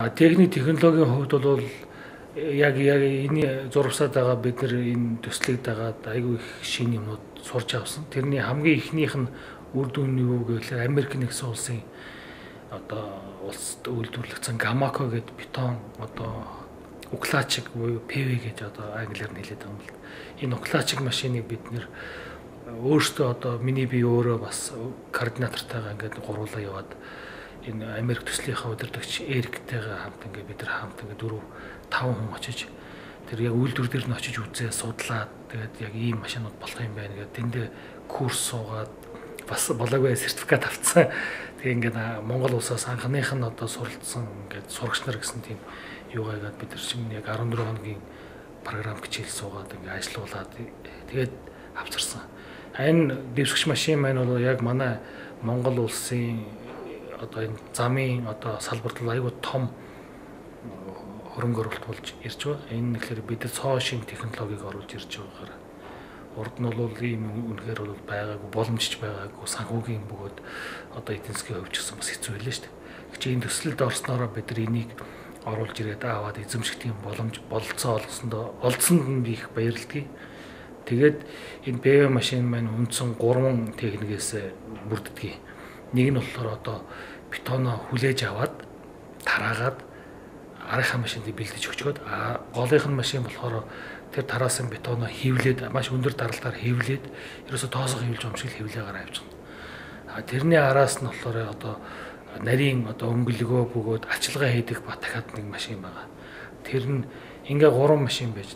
Техник технологийн хувьд бол яг энэ зурвасаад байгаа бид нар энэ төслийг дагаад айгүй их шинэ юмнууд сурч авсан. Тэрний хамгийн эхнийх нь үр дүн нь юу гэвэл Америк нэгдсэн улсын одоо улсад үйлдвэрлэгдсэн Гамако гэдэг бетон одоо уклачик буюу PV гэж одоо англиар нь хэлээд байгаа юм л. Энэ уклачик машиныг бид нэр өөртөө одоо миний би өөрөө бас координатортойгоо ингээд гуруулаа яваад энэ Америк төслийнхаа удирдагч Эриктэйгээ хамт ингээд бид нар хамт ингээд 4 5 хүн очиж тэр яг үйлдвэр дээр нь очиж үзээ судлаад тэгээд яг ийм машинууд болох юм байна гэдэг тэндээ курс суугаад бас болоогүй сертификат авцсан. Тэгээ ингээд Монгол улсаас анхных нь одоо суралцсан ингээд сурагч нар гэсэн тийм юугаа игээд бид нар чинь яг 14 хоногийн програм хичээл суугаад ингээд ажиллаулаад тэгээд авчирсан. Энэ дэвсгч машин маань бол яг манай Монгол улсын одоо энэ замын одоо салбарт бол айгүй том хөрөнгө оруулалт болж ирж байгаа. Энэ нэхлээр бид цоо шинэ технологиг оруулж ирж байгаагаар урд нь бол ийм үнэхээр бол байгаагүй, боломжч байгаагүй, санхүүгийн бөгөөд одоо эдийн засгийн хувьд ч гэсэн бас хэцүү байлаа шүү дээ. Гэвч энэ төслөлд орсноороо бид нар энийг оруулж ирээд аваад эзэмших тийм боломж бололцоо олгосондоо олдсонд нь би их баярлалтай. Тэгээд энэ ПВ машин маань үндсэн 3 техникээс бүрддэг. Нэг нь болохоор одоо бетоно хүлээж аваад тараагаад арынхаа машинд бэлдэж өчгөөд голынх нь машин болохоор тэр тараасан бетоно хийвлээд маш өндөр даралтаар хийвлээд ерөөсө тоосоо хийвлж юм шиг хийвлээ гараа авчихна. А тэрний араас нь болохоор одоо нарийн одоо өнгөлгөө бөгөөд ачилгаа хийдэг ба дахиад нэг машин байгаа. Тэр нь ингээ 3 машин байж.